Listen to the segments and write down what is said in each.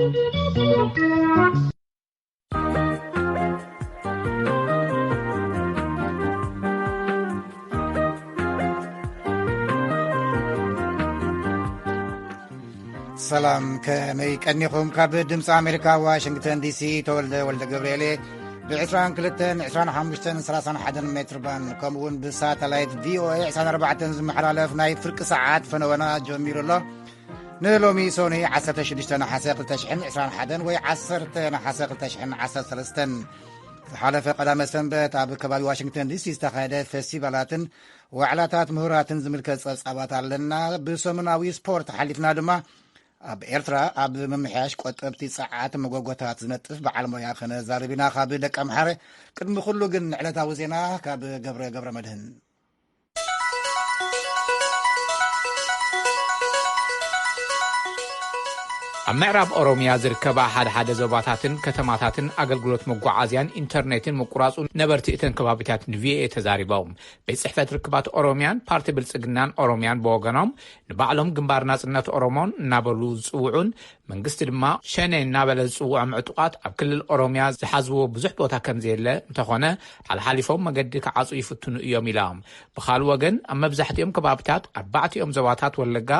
ሰላም፣ ከመይ ቀኒኹም? ካብ ድምፂ ኣሜሪካ ዋሽንግተን ዲሲ ተወልደ ወልደ ገብርኤል እየ። ብ22፣ 25፣ 31 ሜትር ባንድ፣ ከምኡ እውን ብሳተላይት ቪኦኤ 24 ዝመሓላለፍ ናይ ፍርቂ ሰዓት ፈነወና ጀሚሩ ኣሎ። ንሎሚ ሶኒ 16 ነሓሰ 2021 ወይ 10 ነሓሰ 2013፣ ዝሓለፈ ቀዳመ ሰንበት ኣብ ከባቢ ዋሽንግተን ዲሲ ዝተኻየደ ፌስቲቫላትን ዋዕላታት ምሁራትን ዝምልከት ጸብጻባት ኣለና። ብሰሙናዊ ስፖርት ሓሊፍና ድማ ኣብ ኤርትራ ኣብ ምምሕያሽ ቆጠብቲ ጸዓት መጎጎታት ዝነጥፍ በዓል ሞያ ክነዛርብ ኢና ካብ ደቂ ኣምሓረ። ቅድሚ ኩሉ ግን ንዕለታዊ ዜና ካብ ገብረ ገብረ መድህን። ኣብ ምዕራብ ኦሮምያ ዝርከባ ሓደ ሓደ ዞባታትን ከተማታትን ኣገልግሎት መጓዓዝያን ኢንተርኔትን ምቁራጹ ነበርቲ እተን ከባቢታት ንቪኦኤ ተዛሪቦም። ቤት ጽሕፈት ርክባት ኦሮምያን ፓርቲ ብልጽግናን ኦሮምያን ብወገኖም፣ ንባዕሎም ግንባር ናጽነት ኦሮሞን እናበሉ ዝጽውዑን መንግስቲ ድማ ሸኔ እናበለ ዝጽውዖም ዕጡቓት ኣብ ክልል ኦሮምያ ዝሓዝዎ ብዙሕ ቦታ ከም ዘየለ፣ እንተኾነ ሓልሓሊፎም መገዲ ክዓጹ ይፍትኑ እዮም ኢሎም። ብኻልእ ወገን፣ ኣብ መብዛሕትኦም ከባብታት ኣርባዕቲኦም ዞባታት ወለጋ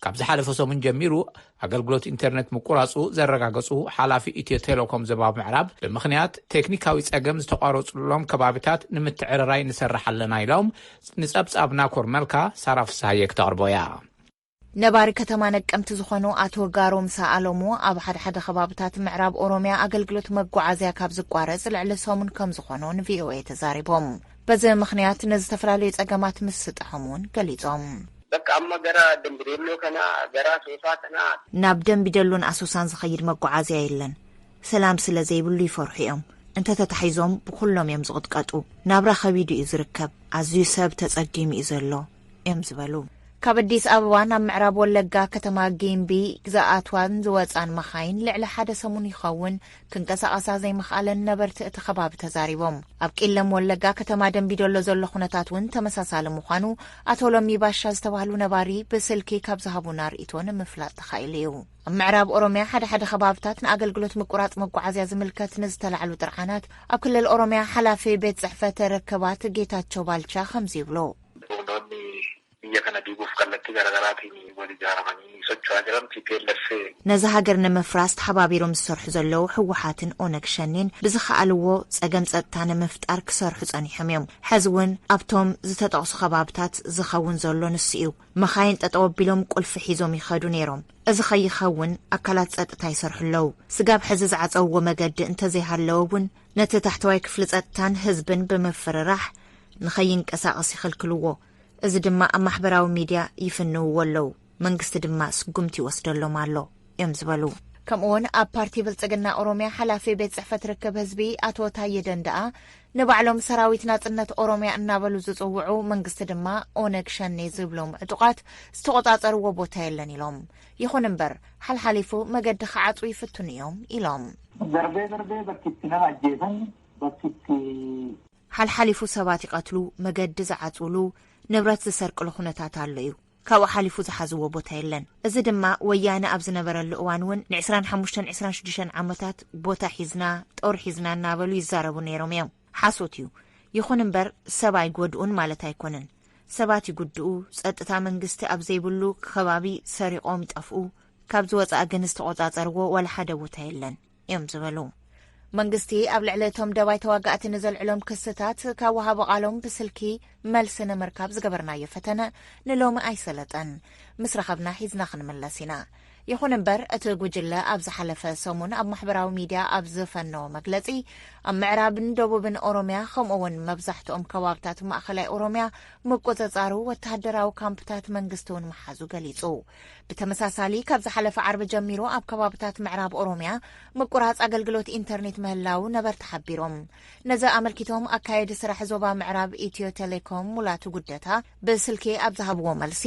ካብ ዝሓለፈ ሰሙን ጀሚሩ ኣገልግሎት ኢንተርኔት ምቁራጹ ዘረጋገጹ ሓላፊ ኢትዮ ቴሌኮም ዞባ ምዕራብ፣ ብምኽንያት ቴክኒካዊ ጸገም ዝተቋረጹሎም ከባቢታት ንምትዕርራይ ንሰርሕ ኣለና ኢሎም። ንጸብጻብ ናኮር መልካ ሳራ ፍስሃየ ክተቕርቦ እያ። ነባሪ ከተማ ነቀምቲ ዝኾኑ ኣቶ ጋሮምሳ ኣለሙ፣ ኣብ ሓደ ሓደ ከባብታት ምዕራብ ኦሮምያ ኣገልግሎት መጓዓዝያ ካብ ዝቋረጽ ልዕሊ ሰሙን ከም ዝኾኑ ንቪኦኤ ተዛሪቦም። በዚ ምኽንያት ንዝተፈላለዩ ጸገማት ምስጣሖም እውን ገሊጾም። Bakka amma gara Dambidolloo kana, gara Asoosaa kana ናብ ደምቢደሎን ኣሶሳን ዝኸይድ መጓዓዝያ የለን። ሰላም ስለ ዘይብሉ ይፈርሑ እዮም። እንተተታሒዞም ብኹሎም እዮም ዝቕጥቀጡ። ናብራ ከቢዱ እዩ ዝርከብ። ኣዝዩ ሰብ ተጸጊሙ እዩ ዘሎ እዮም ዝበሉ። ካብ ኣዲስ ኣበባ ናብ ምዕራብ ወለጋ ከተማ ጊምቢ ዝኣትዋን ዝወጻን መኻይን ልዕሊ ሓደ ሰሙን ይኸውን ክንቀሳቐሳ ዘይምኽኣለን ነበርቲ እቲ ከባቢ ተዛሪቦም። ኣብ ቂለም ወለጋ ከተማ ደምቢዶሎ ዘሎ ኩነታት እውን ተመሳሳሊ ምዃኑ ኣቶ ሎሚ ባሻ ዝተባህሉ ነባሪ ብስልኪ ካብ ዝሃቡና ርእይቶ ንምፍላጥ ተኻኢሉ እዩ። ኣብ ምዕራብ ኦሮምያ ሓደ ሓደ ከባብታት ንኣገልግሎት ምቁራጽ መጓዓዝያ ዝምልከት ንዝተላዕሉ ጥርዓናት ኣብ ክልል ኦሮምያ ሓላፊ ቤት ጽሕፈት ርክባት ጌታቸው ባልቻ ከምዚ ይብሉ። Humnoonni biyya kana diiguuf kallattii garaagaraatiin wal ijaaramanii socho'aa jiran T P L F ነዚ ሃገር ንምፍራስ ተሓባቢሮም ዝሰርሑ ዘለዉ ህወሓትን ኦነግ ሸኔን ብዝኸኣልዎ ጸገም ጸጥታ ንምፍጣር ክሰርሑ ጸኒሖም እዮም። ሕዚ እውን ኣብቶም ዝተጠቕሱ ከባብታት ዝኸውን ዘሎ ንሱ እዩ። መኻይን ጠጠው ኣቢሎም ቁልፊ ሒዞም ይኸዱ ነይሮም። እዚ ከይኸውን ኣካላት ጸጥታ ይሰርሑ ኣለዉ። ስጋብ ሕዚ ዝዓጸውዎ መገዲ እንተዘይሃለወ እውን ነቲ ታሕተዋይ ክፍሊ ጸጥታን ህዝብን ብምፍርራሕ ንኸይንቀሳቐስ ይኽልክልዎ። እዚ ድማ ኣብ ማሕበራዊ ሚድያ ይፍንውዎ ኣለዉ። መንግስቲ ድማ ስጉምቲ ይወስደሎም ኣሎ እዮም ዝበሉ። ከምኡውን ኣብ ፓርቲ ብልጽግና ኦሮምያ ሓላፊ ቤት ጽሕፈት ርክብ ህዝቢ ኣቶ ታየ ደንደኣ ንባዕሎም ሰራዊት ናጽነት ኦሮምያ እናበሉ ዝጽውዑ መንግስቲ ድማ ኦነግ ሸኔ ዝብሎም ዕጡቓት ዝተቖጻጸርዎ ቦታ የለን ኢሎም። ይኹን እምበር ሓልሓሊፉ መገዲ ክዓጹ ይፍትኑ እዮም ኢሎም። Darbee darbee bakki itti nama ajjeesan bakki itti ሓልሓሊፉ ሰባት ይቐትሉ፣ መገዲ ዝዓጽውሉ፣ ንብረት ዝሰርቅሉ ኩነታት ኣሎ እዩ። ካብኡ ሓሊፉ ዝሓዝዎ ቦታ የለን። እዚ ድማ ወያነ ኣብ ዝነበረሉ እዋን እውን ን25 26 ዓመታት ቦታ ሒዝና ጦር ሒዝና እናበሉ ይዛረቡ ነይሮም እዮም። ሓሶት እዩ። ይኹን እምበር ሰብ ኣይጎድኡን ማለት ኣይኮነን። ሰባት ይጉድኡ፣ ጸጥታ መንግስቲ ኣብ ዘይብሉ ከባቢ ሰሪቖም ይጠፍኡ። ካብ ዝወጻእ ግን ዝተቖጻጸርዎ ዋላ ሓደ ቦታ የለን እዮም ዝበሉ። መንግስቲ ኣብ ልዕሊ እቶም ደባይ ተዋጋእቲ ንዘልዕሎም ክስታት ካብ ወሃቢ ቃሎም ብስልኪ መልሲ ንምርካብ ዝገበርናዮ ፈተነ ንሎሚ ኣይሰለጠን። ምስ ረኸብና ሒዝና ክንምለስ ኢና። ይኹን እምበር እቲ ጉጅለ ኣብ ዝሓለፈ ሰሙን ኣብ ማሕበራዊ ሚድያ ኣብ ዝፈነዎ መግለጺ ኣብ ምዕራብን ደቡብን ኦሮምያ ከምኡ እውን መብዛሕትኦም ከባብታት ማእኸላይ ኦሮምያ ምቁጽጻሩ ወተሃደራዊ ካምፕታት መንግስቲ እውን ምሓዙ ገሊጹ። ብተመሳሳሊ ካብ ዝሓለፈ ዓርቢ ጀሚሩ ኣብ ከባብታት ምዕራብ ኦሮምያ ምቁራጽ ኣገልግሎት ኢንተርኔት ምህላው ነበርቲ ሓቢሮም። ነዚ ኣመልኪቶም ኣካየዲ ስራሕ ዞባ ምዕራብ ኢትዮ ቴሌኮም ሙላቱ ጉደታ ብስልኪ ኣብ ዝሃብዎ መልሲ፣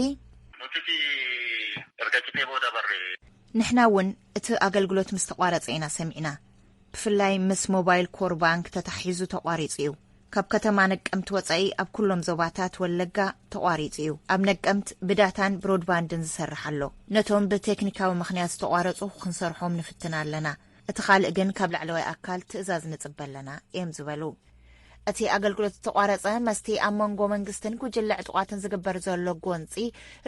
Nuti erga citee booda barree ንሕና እውን እቲ ኣገልግሎት ምስ ተቋረጸ ኢና ሰሚዕና። ብፍላይ ምስ ሞባይል ኮር ባንክ ተታሒዙ ተቋሪጹ እዩ። ካብ ከተማ ነቀምት ወጻኢ ኣብ ኩሎም ዞባታት ወለጋ ተቋሪጹ እዩ። ኣብ ነቀምት ብዳታን ብሮድባንድን ዝሰርሕ ኣሎ። ነቶም ብቴክኒካዊ ምኽንያት ዝተቋረጹ ክንሰርሖም ንፍትን ኣለና። እቲ ካልእ ግን ካብ ላዕለዋይ ኣካል ትእዛዝ ንጽበ ኣለና እዮም ዝበሉ። እቲ ኣገልግሎት ዝተቋረጸ መስቲ ኣብ መንጎ መንግስትን ጉጅለ ዕጡቓትን ዝግበር ዘሎ ጎንጺ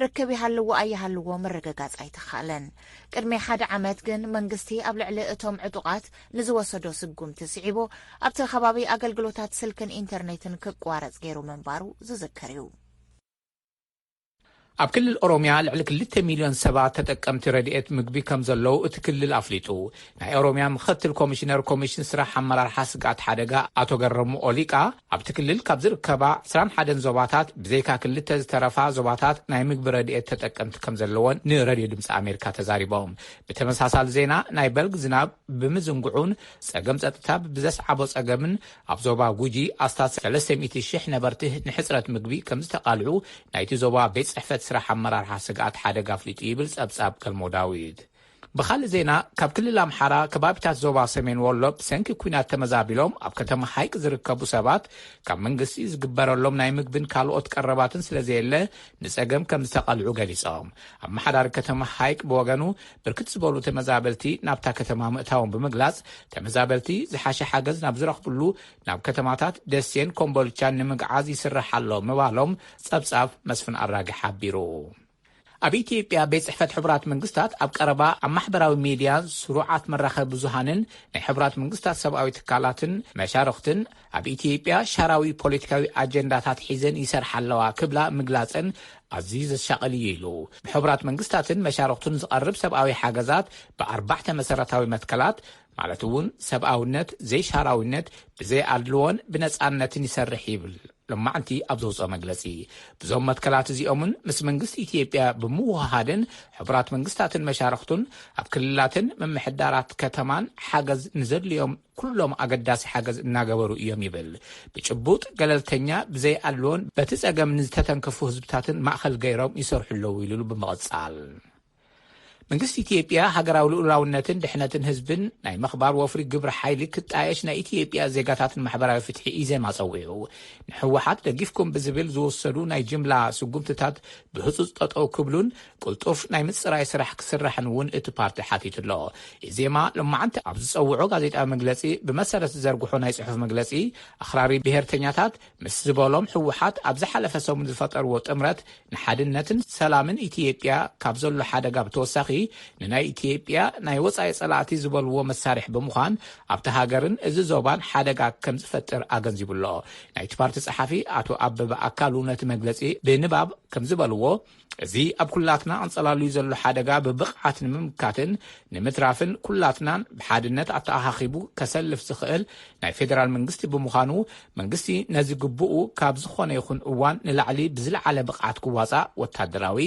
ርክብ ይሃልዎ ኣይሃልዎ ምርግጋጽ ኣይተኻእለን። ቅድሚ ሓደ ዓመት ግን መንግስቲ ኣብ ልዕሊ እቶም ዕጡቓት ንዝወሰዶ ስጉምቲ ስዒቡ ኣብቲ ከባቢ ኣገልግሎታት ስልክን ኢንተርኔትን ክቋረጽ ገይሩ ምንባሩ ዝዝከር እዩ። ኣብ ክልል ኦሮምያ ልዕሊ ክልተ ሚልዮን ሰባት ተጠቀምቲ ረድኤት ምግቢ ከም ዘለዉ እቲ ክልል ኣፍሊጡ። ናይ ኦሮምያ ምኽትል ኮሚሽነር ኮሚሽን ስራሕ ኣመራርሓ ስግኣት ሓደጋ ኣቶ ገረሙ ኦሊቃ ኣብቲ ክልል ካብ ዝርከባ ዕስራን ሓደን ዞባታት ብዘይካ ክልተ ዝተረፋ ዞባታት ናይ ምግቢ ረድኤት ተጠቀምቲ ከም ዘለዎን ንረድዮ ድምፂ ኣሜሪካ ተዛሪቦም። ብተመሳሳሊ ዜና ናይ በልግ ዝናብ ብምዝንግዑን ጸገም ጸጥታ ብዘስዓቦ ጸገምን ኣብ ዞባ ጉጂ ኣስታት ሰለስተ ሚእቲ ሽሕ ነበርቲ ንሕጽረት ምግቢ ከም ዝተቓልዑ ናይቲ ዞባ ቤት ጽሕፈት ስራሕ ኣመራርሓ ስግኣት ሓደጋ ኣፍሊጡ ይብል ጸብጻብ ገልሞ ዳዊት። ብኻልእ ዜና ካብ ክልል ኣምሓራ ከባቢታት ዞባ ሰሜን ወሎ ብሰንኪ ኲናት ተመዛቢሎም ኣብ ከተማ ሃይቅ ዝርከቡ ሰባት ካብ መንግስቲ ዝግበረሎም ናይ ምግብን ካልኦት ቀረባትን ስለዘየለ ንጸገም ከም ዝተቓልዑ ገሊጾም። ኣመሓዳሪ ከተማ ሃይቅ ብወገኑ ብርክት ዝበሉ ተመዛበልቲ ናብታ ከተማ ምእታዎም ብምግላጽ ተመዛበልቲ ዝሓሸ ሓገዝ ናብ ዝረኽብሉ ናብ ከተማታት ደሴን ኮምቦልቻን ንምግዓዝ ይስራሕ ኣሎ ምባሎም ጸብጻብ መስፍን ኣራጊ ሓቢሩ። ኣብ ኢትዮጵያ ቤት ጽሕፈት ሕቡራት መንግስታት ኣብ ቀረባ ኣብ ማሕበራዊ ሚድያ ስሩዓት መራኸቢ ብዙሃንን ናይ ሕቡራት መንግስታት ሰብኣዊ ትካላትን መሻርኽትን ኣብ ኢትዮጵያ ሻራዊ ፖለቲካዊ ኣጀንዳታት ሒዘን ይሰርሓ ኣለዋ ክብላ ምግላጸን ኣዝዩ ዘሻቕል እዩ ኢሉ። ብሕቡራት መንግስታትን መሻርኽቱን ዝቐርብ ሰብኣዊ ሓገዛት ብኣርባዕተ መሰረታዊ መትከላት ማለት እውን ሰብኣውነት፣ ዘይሻራዊነት፣ ብዘይ ኣድልዎን ብነጻነትን ይሰርሕ ይብል። ሎማዕንቲ ኣብ ዘውፅኦ መግለፂ ብዞም መትከላት እዚኦምን ምስ መንግስቲ ኢትዮጵያ ብምውሃሃድን ሕቡራት መንግስታትን መሻርኽቱን ኣብ ክልላትን ምምሕዳራት ከተማን ሓገዝ ንዘድልዮም ኩሎም ኣገዳሲ ሓገዝ እናገበሩ እዮም ይብል። ብጭቡጥ ገለልተኛ ብዘይ ኣድልዎን በቲ ጸገም ንዝተተንከፉ ህዝብታትን ማእኸል ገይሮም ይሰርሑ ኣለዉ ኢሉ ብምቕጻል መንግስቲ ኢትዮጵያ ሃገራዊ ልኡላውነትን ድሕነትን ህዝብን ናይ ምኽባር ወፍሪ ግብሪ ሓይሊ ክጣየሽ ናይ ኢትዮጵያ ዜጋታትን ማሕበራዊ ፍትሒ ኢዜማ ጸዊዑ። ንሕወሓት ደጊፍኩም ብዝብል ዝወሰዱ ናይ ጅምላ ስጉምትታት ብህጹጽ ጠጠው ክብሉን ቅልጡፍ ናይ ምጽራይ ስራሕ ክስራሕን እውን እቲ ፓርቲ ሓቲቱ ኣሎ። ኢዜማ ሎማዓንቲ ኣብ ዝጸውዖ ጋዜጣዊ መግለጺ ብመሰረት ዝዘርግሖ ናይ ጽሑፍ መግለጺ ኣኽራሪ ብሄርተኛታት ምስ ዝበሎም ህወሓት ኣብ ዝሓለፈ ሰሙን ዝፈጠርዎ ጥምረት ንሓድነትን ሰላምን ኢትዮጵያ ካብ ዘሎ ሓደጋ ብተወሳኺ ንናይ ኢትዮጵያ ናይ ወጻኢ ጸላእቲ ዝበልዎ መሳርሒ ብምዃን ኣብቲ ሃገርን እዚ ዞባን ሓደጋ ከም ዝፈጥር ኣገንዚቡ ኣሎ። ናይቲ ፓርቲ ጸሓፊ ኣቶ ኣበበ ኣካሉ ነቲ መግለጺ ብንባብ ከም ዝበልዎ እዚ ኣብ ኩላትና ኣንጸላልዩ ዘሎ ሓደጋ ብብቕዓት ንምምካትን ንምትራፍን ኩላትናን ብሓድነት ኣተኣኻኺቡ ከሰልፍ ዝኽእል ናይ ፌደራል መንግስቲ ብምዃኑ መንግስቲ ነዚ ግቡኡ ካብ ዝኾነ ይኹን እዋን ንላዕሊ ብዝለዓለ ብቕዓት ክዋፃእ ወታደራዊ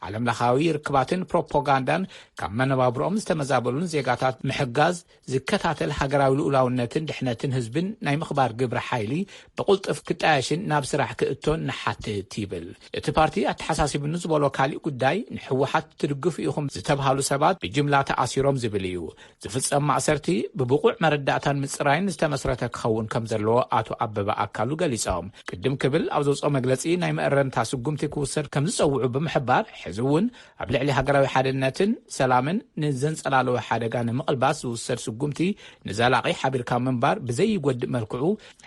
ዓለም ለኻዊ ርክባትን ፕሮፓጋንዳን ካብ መነባብሮኦም ዝተመዛበሉን ዜጋታት ምሕጋዝ ዝከታተል ሃገራዊ ልኡላውነትን ድሕነትን ህዝብን ናይ ምኽባር ግብረ ሓይሊ ብቕልጡፍ ክጣየሽን ናብ ስራሕ ክእቶን ንሓትት ይብል። እቲ ፓርቲ ኣተሓሳሲብኒ ዝበሎ ካሊእ ጉዳይ ንሕወሓት ትድግፉ ኢኹም ዝተብሃሉ ሰባት ብጅምላ ተኣሲሮም ዝብል እዩ። ዝፍጸም ማእሰርቲ ብብቑዕ መረዳእታን ምጽራይን ዝተመስረተ ክኸውን ከም ዘለዎ ኣቶ ኣበበ ኣካሉ ገሊጾም። ቅድም ክብል ኣብ ዘውፅኦ መግለጺ ናይ መእረምታ ስጉምቲ ክውሰድ ከም ዝጸውዑ ብምሕባር ሕዚ እውን ኣብ ልዕሊ ሃገራዊ ሓድነትን ሰላምን ንዘንጸላለወ ሓደጋ ንምቕልባስ ዝውሰድ ስጉምቲ ንዘላቒ ሓቢርካ ምንባር ብዘይጎድእ መልክዑ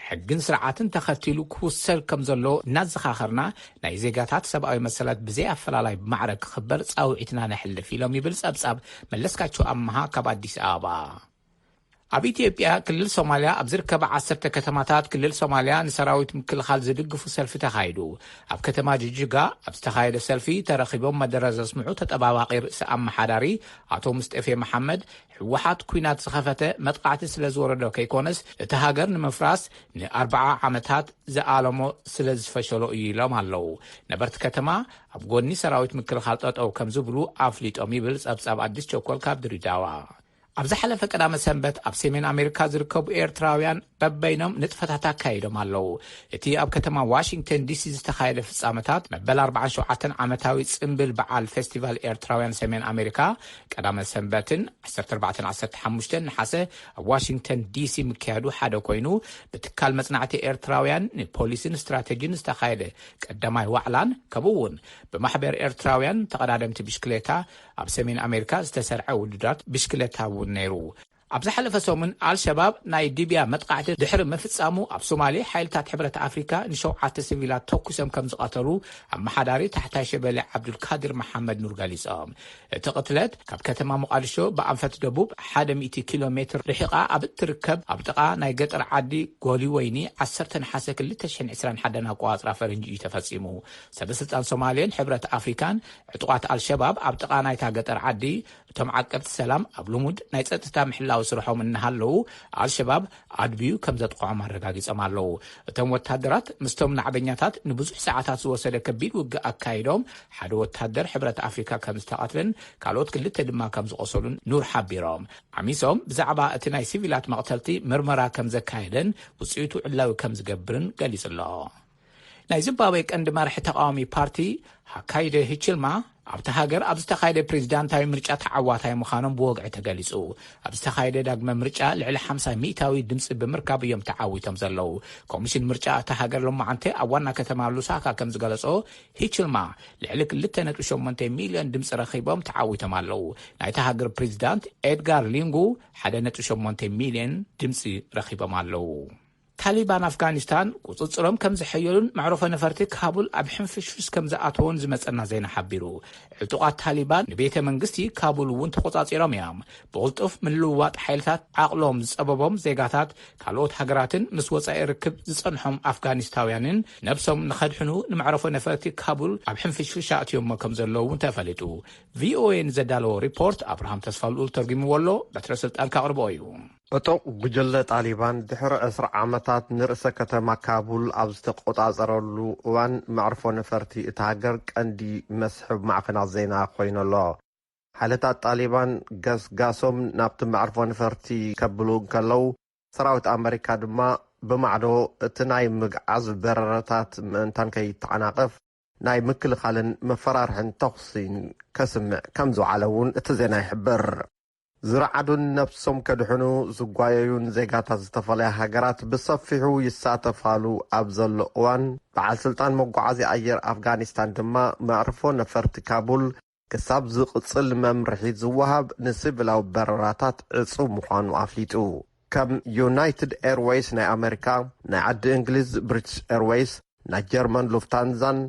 ሕግን ስርዓትን ተኸቲሉ ክውሰድ ከም ዘለዎ እናዘኻኸርና ናይ ዜጋታት ሰብኣዊ መሰላት ብዘይ ኣፈላላይ ብማዕረ ክኽበር ጻውዒትና ነሕልፍ ኢሎም ይብል ጸብጻብ መለስካቸው ኣመሃ ካብ ኣዲስ ኣበባ። ኣብ ኢትዮጵያ ክልል ሶማልያ ኣብ ዝርከባ ዓሰርተ ከተማታት ክልል ሶማልያ ንሰራዊት ምክልኻል ዝድግፉ ሰልፊ ተኻይዱ። ኣብ ከተማ ጅጅጋ ኣብ ዝተኻየደ ሰልፊ ተረኺቦም መደረ ዘስምዑ ተጠባባቒ ርእሰ ኣመሓዳሪ ኣቶ ሙስጠፌ መሓመድ ህወሓት ኲናት ዝኸፈተ መጥቃዕቲ ስለ ዝወረዶ ከይኮነስ እቲ ሃገር ንምፍራስ ንኣርባዓ ዓመታት ዝኣለሞ ስለ ዝፈሸሎ እዩ ኢሎም ኣለዉ። ነበርቲ ከተማ ኣብ ጎኒ ሰራዊት ምክልኻል ጠጠው ከም ዝብሉ ኣፍሊጦም ይብል ጸብጻብ ኣዲስ ቸኮል ካብ ድሪዳዋ። ኣብ ዝሓለፈ ቀዳመ ሰንበት ኣብ ሰሜን ኣሜሪካ ዝርከቡ ኤርትራውያን በበይኖም ንጥፈታት ኣካይዶም ኣለዉ። እቲ ኣብ ከተማ ዋሽንግተን ዲሲ ዝተኻየደ ፍጻመታት፣ መበል ኣርባዓን ሸውዓተን ዓመታዊ ጽምብል በዓል ፌስቲቫል ኤርትራውያን ሰሜን ኣሜሪካ፣ ቀዳመ ሰንበትን ዓሰርተ ኣርባዕተን ዓሰርተ ሓሙሽተን ነሓሰ ኣብ ዋሽንግተን ዲሲ ምክያዱ ሓደ ኮይኑ፣ ብትካል መጽናዕቲ ኤርትራውያን ንፖሊስን ስትራተጂን ዝተኻየደ ቀዳማይ ዋዕላን፣ ከምኡ እውን ብማሕበር ኤርትራውያን ተቐዳደምቲ ብሽክሌታ ኣብ ሰሜን ኣሜሪካ ዝተሰርዐ ውድድራት ብሽክሌታ እውን ነይሩ። ኣብ ዝሓለፈ ሰሙን፣ ኣልሸባብ ናይ ዲብያ መጥቃዕቲ ድሕሪ ምፍጻሙ፣ ኣብ ሶማሌ ሓይልታት ሕብረት ኣፍሪካ ንሸውዓተ ሲቪላት ተኩሶም ከም ዝቐተሉ ኣመሓዳሪ ታሕታይ ሸበሌ ዓብዱልካድር መሓመድ ኑር ገሊጾም። እቲ ቅትለት፣ ካብ ከተማ ሞቃዲሾ ብኣንፈት ደቡብ ሓደ ሚእቲ ኪሎ ሜትር ርሒቓ ኣብ እትርከብ፣ ኣብ ጥቓ ናይ ገጠር ዓዲ ጎሊወይኒ፣ ዓሰርተ ነሓሰ ክልተ ሽሕን ዕስራን ሓደን ኣቆጻጽራ ፈረንጂ እዩ ተፈጺሙ። ሰበ ስልጣን ሶማሌን ሕብረት ኣፍሪካን፣ ዕጡቓት ኣልሸባብ ኣብ ጥቓ ናይታ ገጠር ዓዲ፣ እቶም ዓቀብቲ ሰላም ኣብ ልሙድ ናይ ጸጥታ ምሕላው ስርሖም እናሃለዉ፣ ኣልሸባብ ኣድብዩ ከም ዘጥቕዖም ኣረጋጊጾም ኣለዉ። እቶም ወታደራት ምስቶም ናዕበኛታት ንብዙሕ ሰዓታት ዝወሰደ ከቢድ ውግእ ኣካይዶም፣ ሓደ ወታደር ሕብረት ኣፍሪካ ከም ዝተቐትለን ካልኦት ክልተ ድማ ከም ዝቖሰሉን ኑር ሓቢሮም። ዓሚሶም፣ ብዛዕባ እቲ ናይ ሲቪላት መቕተልቲ ምርመራ ከም ዘካየደን ውጽኢቱ ዕላዊ ከም ዝገብርን ገሊጹ ኣሎ። ናይ ዚምባብዌ ቀንዲ መራሒ ተቃዋሚ ፓርቲ ሃካይደ ሂችልማ፣ ኣብቲ ሃገር ኣብ ዝተኻየደ ፕሬዚዳንታዊ ምርጫ ተዓዋታይ ምዃኖም ብወግዒ ተገሊጹ። ኣብ ዝተኻየደ ዳግመ ምርጫ ልዕሊ ሓምሳ ሚእታዊ ድምፂ ብምርካብ እዮም ተዓዊቶም ዘለዉ። ኮሚሽን ምርጫ እታ ሃገር ሎማዓንቲ ኣብ ዋና ከተማ ሉሳካ ከም ዝገለጾ፣ ሂችልማ ልዕሊ ክልተ ነጥቢ ሸሞንተ ሚልዮን ድምፂ ረኺቦም ተዓዊቶም ኣለዉ። ናይታ ሃገር ፕሬዚዳንት ኤድጋር ሊንጉ ሓደ ነጥቢ ሸሞንተ ሚልዮን ድምፂ ረኺቦም ኣለዉ። ታሊባን ኣፍጋኒስታን ቁጽጽሮም ከም ዘሐየሉን መዕርፎ ነፈርቲ ካቡል ኣብ ሕንፍሽፍሽ ከም ዝኣተውን ዝመጸና ዜና ሓቢሩ። ዕጡቓት ታሊባን ንቤተ መንግስቲ ካቡል እውን ተቆጻጺሮም እዮም። ብቕልጡፍ ምልውዋጥ ሓይልታት ዓቕሎም ዝጸበቦም ዜጋታት ካልኦት ሃገራትን ምስ ወጻኢ ርክብ ዝጸንሖም ኣፍጋኒስታውያንን ነብሶም ንኸድሕኑ ንመዕርፎ ነፈርቲ ካቡል ኣብ ሕንፍሽፍሽ ኣእትዮሞ ከም ዘለዉ እውን ተፈሊጡ። ቪኦኤ ንዘዳለዎ ሪፖርት ኣብርሃም ተስፋልኡል ተርጉምዎ ኣሎ። በትረ ስልጣን ካቕርቦ እዩ። ዕጡቕ ጉጅለ ጣሊባን ድሕሪ ዕስራ ዓመታት ንርእሰ ከተማ ካቡል ኣብ ዝተቖጻጸረሉ እዋን፣ መዕርፎ ነፈርቲ እታ ሃገር ቀንዲ መስሕብ ማዕኸናት ዜና ኮይኑ ኣሎ። ሓይልታት ጣሊባን ገስጋሶም ናብቲ መዕርፎ ነፈርቲ ከብሉ እንከለዉ፣ ሰራዊት ኣመሪካ ድማ ብማዕዶ እቲ ናይ ምግዓዝ በረራታት ምእንታን ከይተዓናቐፍ ናይ ምክልኻልን መፈራርሕን ተኹሲን ከስምዕ ከም ዝውዓለ እውን እቲ ዜና ይሕብር። ዝረዓዱን ነብሶም ከድሕኑ ዝጓየዩን ዜጋታት ዝተፈላለያ ሃገራት ብሰፊሑ ይሳተፋሉ ኣብ ዘሎ እዋን፣ በዓል ስልጣን መጓዓዝያ ኣየር ኣፍጋኒስታን ድማ መዕርፎ ነፈርቲ ካቡል ክሳብ ዝቕጽል መምርሒ ዝወሃብ ንሲቪላዊ በረራታት ዕጹው ምዃኑ ኣፍሊጡ። ከም ዩናይትድ ኤርዌይስ ናይ ኣመሪካ፣ ናይ ዓዲ እንግሊዝ ብሪቲሽ ኤርዌይስ፣ ናይ ጀርመን ሉፍታንዛን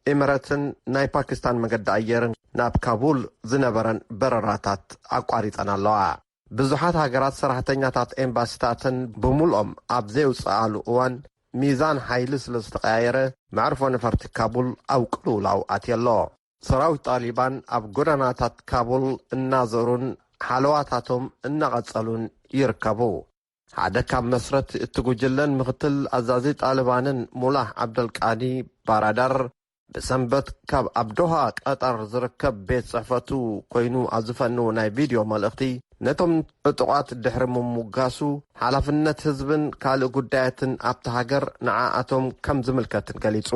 ኤምረትን ናይ ፓኪስታን መገዲ ኣየርን ናብ ካቡል ዝነበረን በረራታት ኣቋሪጸን ኣለዋ። ብዙሓት ሃገራት ሰራሕተኛታት ኤምባሲታተን ብምልኦም ኣብ ዘየውጽኣሉ እዋን፣ ሚዛን ሓይሊ ስለ ዝተቐያየረ፣ መዕርፎ ነፈርቲ ካቡል ኣብ ቅልውላው ኣትዩ ኣሎ። ሰራዊት ጣሊባን ኣብ ጎደናታት ካቡል እናዘሩን ሓለዋታቶም እናቐጸሉን ይርከቡ። ሓደ ካብ መስረት እቲ ጉጅለን ምኽትል ኣዛዚ ጣሊባንን ሙላህ ዓብደልቃዲ ባራዳር፣ ብሰንበት ካብ ኣብ ዶሃ ቀጠር ዝርከብ ቤት ጽሕፈቱ ኮይኑ ኣብ ዝፈንዎ ናይ ቪድዮ መልእኽቲ፣ ነቶም ዕጡቓት ድሕሪ ምሙጋሱ፣ ሓላፍነት ህዝብን ካልእ ጉዳያትን ኣብቲ ሃገር ንዓኣቶም ከም ዝምልከትን ገሊጹ።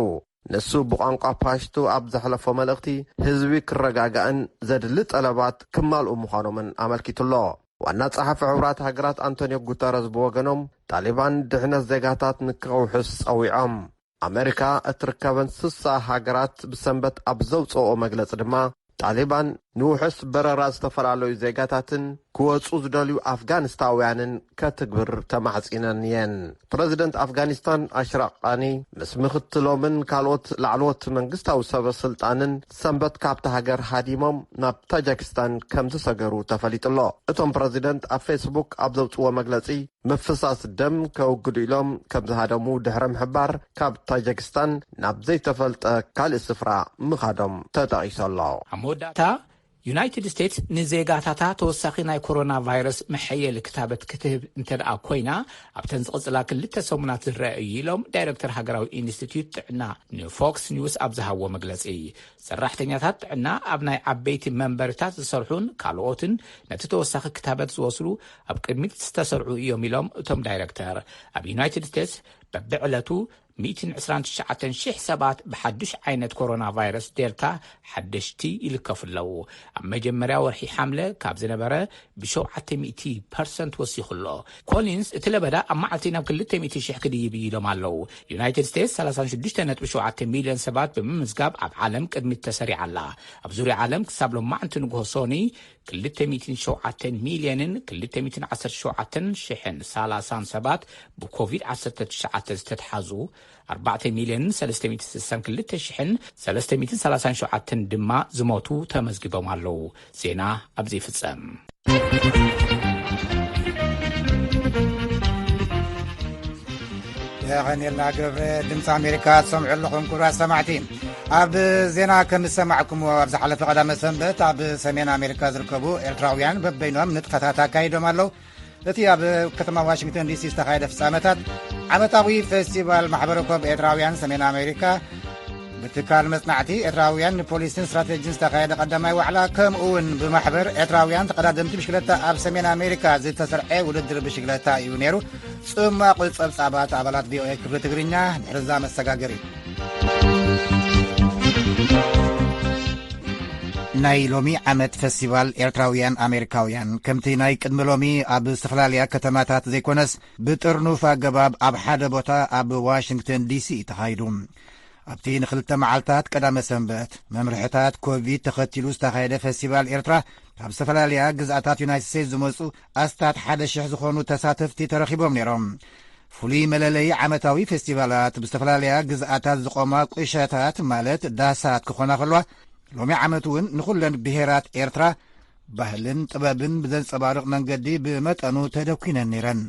ንሱ ብቋንቋ ፓሽቱ ኣብ ዘሕለፎ መልእኽቲ፣ ህዝቢ ክረጋጋእን ዘድሊ ጠለባት ክማልኡ ምዃኖምን ኣመልኪቱ ኣሎ። ዋና ጸሓፊ ሕቡራት ሃገራት ኣንቶኒዮ ጉተረዝ ብወገኖም፣ ጣሊባን ድሕነት ዜጋታት ንክውሕስ ጸዊዖም። ኣመሪካ እትርከበን ስሳ ሃገራት ብሰንበት ኣብ ዘውጽኦ መግለጺ ድማ፣ ጣሊባን ንውሑስ በረራ ዝተፈላለዩ ዜጋታትን ክወጹ ዝደልዩ ኣፍጋኒስታውያንን ከትግብር ተማሕጺነን እየን። ፕረዚደንት ኣፍጋኒስታን ኣሽራፍ ቃኒ ምስ ምኽትሎምን ካልኦት ላዕለዎት መንግስታዊ ሰበ ስልጣንን ሰንበት ካብታ ሃገር ሃዲሞም ናብ ታጃኪስታን ከም ዝሰገሩ ተፈሊጡ ኣሎ። እቶም ፕረዚደንት ኣብ ፌስቡክ ኣብ ዘውጽዎ መግለጺ፣ ምፍሳስ ደም ከውግዱ ኢሎም ከም ዝሃደሙ ድሕሪ ምሕባር፣ ካብ ታጃኪስታን ናብ ዘይተፈልጠ ካልእ ስፍራ ምኻዶም ተጠቒሱ ኣሎ። ኣብ መወዳእታ፣ ዩናይትድ ስቴትስ ንዜጋታታ ተወሳኺ ናይ ኮሮና ቫይረስ መሐየሊ ክታበት ክትህብ እንተ ደኣ ኮይና፣ ኣብተን ዝቕጽላ ክልተ ሰሙናት ዝረአ እዩ ኢሎም ዳይረክተር ሃገራዊ ኢንስቲትዩት ጥዕና ንፎክስ ኒውስ ኣብ ዝሃብዎ መግለጺ። ሰራሕተኛታት ጥዕና፣ ኣብ ናይ ዓበይቲ መንበርታት ዝሰርሑን ካልኦትን ነቲ ተወሳኺ ክታበት ዝወስዱ ኣብ ቅድሚት ዝተሰርዑ እዮም ኢሎም እቶም ዳይረክተር። ኣብ ዩናይትድ ስቴትስ በብዕለቱ ሚእትን ዕስራን ትሽዓተን ሽሕ ሰባት ብሓድሽ ዓይነት ኮሮና ቫይረስ ዴልታ ሓደሽቲ ይልከፉ ኣለዉ። ኣብ መጀመርያ ወርሒ ሓምለ ካብ ዝነበረ ብሸውዓተ ሚእቲ ፐርሰንት ወሲኹ ኣሎ። ኮሊንስ፣ እቲ ለበዳ ኣብ መዓልቲ ናብ ክልተ ሚእቲ ሽሕ ክድይብ እዩ ኢሎም ኣለዉ። ዩናይትድ ስቴትስ ሰላሳን ሽዱሽተ ነጥቢ ሸውዓተ ሚልዮን ሰባት ብምምዝጋብ ኣብ ዓለም ቅድሚት ተሰሪዓ ኣላ። ኣብ ዙርያ ዓለም ክሳብ ሎማዕንቲ ንግሆ ሶኒ ክልተ ሚእትን ሸውዓተን ሚልዮንን ክልተ ሚእትን ዓሰርተ ሸውዓተን ሽሕን ሰላሳን ሰባት ብኮቪድ ዓሰርተ ትሽዓተ ዝተትሓዙ፣ ኣርባዕተ ሚልዮንን ሰለስተ ሚእትን ስሳን ክልተ ሽሕን ሰለስተ ሚእትን ሰላሳን ሸውዓተን ድማ ዝሞቱ ተመዝጊቦም ኣለዉ። ዜና ኣብዚ ይፍጸም። የቐንየልና ገብረ። ድምፂ ኣሜሪካ ትሰምዑ ኣለኹም ክቡራት ሰማዕቲ። ኣብ ዜና ከም ዝሰማዕኩምዎ፣ ኣብ ዝሓለፈ ቀዳመ ሰንበት ኣብ ሰሜን ኣሜሪካ ዝርከቡ ኤርትራውያን በበይኖም ንጥፈታት ኣካይዶም ኣለዉ። እቲ ኣብ ከተማ ዋሽንግተን ዲሲ ዝተኻየደ ፍጻመታት፣ ዓመታዊ ፌስቲቫል ማሕበረ ኮብ ኤርትራውያን ሰሜን ኣሜሪካ፣ ብትካል መጽናዕቲ ኤርትራውያን ንፖሊስን ስትራቴጂን ዝተኻየደ ቀዳማይ ዋዕላ፣ ከምኡ እውን ብማሕበር ኤርትራውያን ተቐዳደምቲ ብሽክለታ ኣብ ሰሜን ኣሜሪካ ዝተሰርዐ ውድድር ብሽክለታ እዩ ነይሩ። ጽማቑ ጸብጻባት ኣባላት ቪኦኤ ክፍሊ ትግርኛ ድሕርዛ መሰጋገሪ። ናይ ሎሚ ዓመት ፈስቲቫል ኤርትራውያን ኣሜሪካውያን፣ ከምቲ ናይ ቅድሚ ሎሚ ኣብ ዝተፈላለያ ከተማታት ዘይኮነስ፣ ብጥርኑፍ ኣገባብ ኣብ ሓደ ቦታ ኣብ ዋሽንግተን ዲሲ እዩ ተኻይዱ። ኣብቲ ንክልተ መዓልታት ቀዳመ ሰንበት መምርሕታት ኮቪድ ተኸቲሉ ዝተኻየደ ፈስቲቫል ኤርትራ፣ ካብ ዝተፈላለያ ግዝኣታት ዩናይትድ ስቴትስ ዝመጹ ኣስታት ሓደ ሽሕ ዝኾኑ ተሳተፍቲ ተረኺቦም ነይሮም። ፍሉይ መለለዪ ዓመታዊ ፌስቲቫላት ብዝተፈላለያ ግዝኣታት ዝቖማ ቁሸታት፣ ማለት ዳሳት፣ ክኾና ከለዋ፣ ሎሚ ዓመት እውን ንኹለን ብሄራት ኤርትራ ባህልን ጥበብን ብዘንጸባርቕ መንገዲ ብመጠኑ ተደኲነን ነይረን።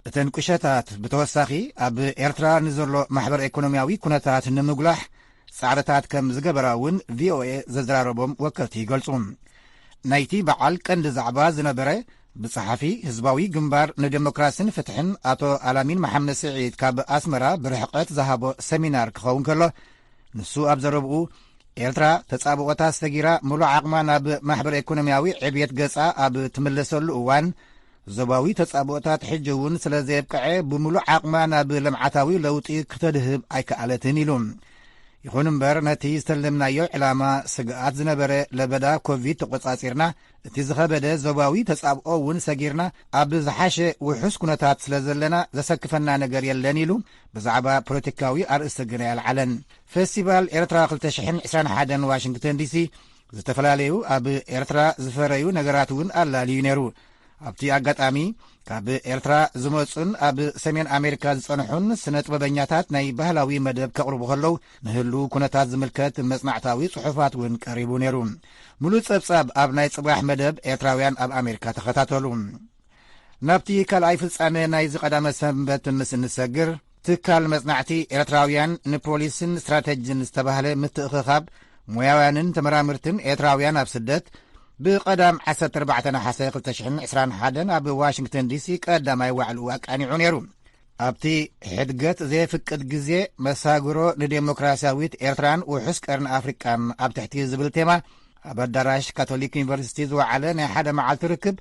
እተን ቁሸታት ብተወሳኺ ኣብ ኤርትራ ንዘሎ ማሕበረ ኢኮኖሚያዊ ኩነታት ንምጉላሕ ጻዕርታት ከም ዝገበራ እውን ቪኦኤ ዘዘራረቦም ወከልቲ ይገልጹ። ናይቲ በዓል ቀንዲ ዛዕባ ዝነበረ፣ ብጸሓፊ ህዝባዊ ግንባር ንዴሞክራስን ፍትሕን ኣቶ ኣላሚን መሓመድ ስዒድ ካብ ኣስመራ ብርሕቀት ዝሃቦ ሰሚናር ክኸውን ከሎ፣ ንሱ ኣብ ዘረብኡ፣ ኤርትራ ተጻብኦታት ሰጊራ ምሉእ ዓቕማ ናብ ማሕበረ ኢኮኖሚያዊ ዕብየት ገጻ ኣብ ትምለሰሉ እዋን፣ ዞባዊ ተጻብኦታት ሕጂ እውን ስለ ዘየብቅዐ፣ ብምሉእ ዓቕማ ናብ ልምዓታዊ ለውጢ ክተድህብ ኣይከኣለትን ኢሉ። ይኹን እምበር፣ ነቲ ዝተለምናዮ ዕላማ ስግኣት ዝነበረ ለበዳ ኮቪድ ተቖጻጺርና፣ እቲ ዝኸበደ ዞባዊ ተጻብኦ እውን ሰጊርና፣ ኣብ ዝሓሸ ውሑስ ኩነታት ስለ ዘለና ዘሰክፈና ነገር የለን ኢሉ፣ ብዛዕባ ፖለቲካዊ ኣርእስቲ ግን ኣየልዓለን። ፈስቲቫል ኤርትራ ክልተ ሽሕን ዕስራን ሓደን ዋሽንግተን ዲሲ፣ ዝተፈላለዩ ኣብ ኤርትራ ዝፈረዩ ነገራት እውን ኣላልዩ ነይሩ። ኣብቲ ኣጋጣሚ፣ ካብ ኤርትራ ዝመጹን ኣብ ሰሜን ኣሜሪካ ዝጸንሑን ስነ ጥበበኛታት ናይ ባህላዊ መደብ ከቕርቡ ከለዉ፣ ንህሉ ኩነታት ዝምልከት መጽናዕታዊ ጽሑፋት እውን ቀሪቡ ነይሩ። ሙሉእ ጸብጻብ ኣብ ናይ ጽባሕ መደብ ኤርትራውያን ኣብ ኣሜሪካ ተኸታተሉ። ናብቲ ካልኣይ ፍጻመ ናይዚ ቀዳመ ሰንበት ምስ እንሰግር፣ ትካል መጽናዕቲ ኤርትራውያን ንፖሊስን ስትራተጂን ዝተባህለ ምትእኽኻብ ሞያውያንን ተመራመርትን ኤርትራውያን ኣብ ስደት፣ ብቐዳም ዓሰርተ ኣርባዕተ ነሓሰ ክልተ ሽሕን ዕስራን ሓደን ኣብ ዋሽንግተን ዲሲ ቀዳማይ ዋዕልኡ ኣቃኒዑ ነይሩ። ኣብቲ ሕድገት ዘየፍቅድ ግዜ፣ መሳግሮ ንዴሞክራሲያዊት ኤርትራን ውሑስ ቀርኒ ኣፍሪቃን ኣብ ትሕቲ ዝብል ቴማ፣ ኣብ ኣዳራሽ ካቶሊክ ዩኒቨርሲቲ ዝወዓለ ናይ ሓደ መዓልቲ ርክብ፣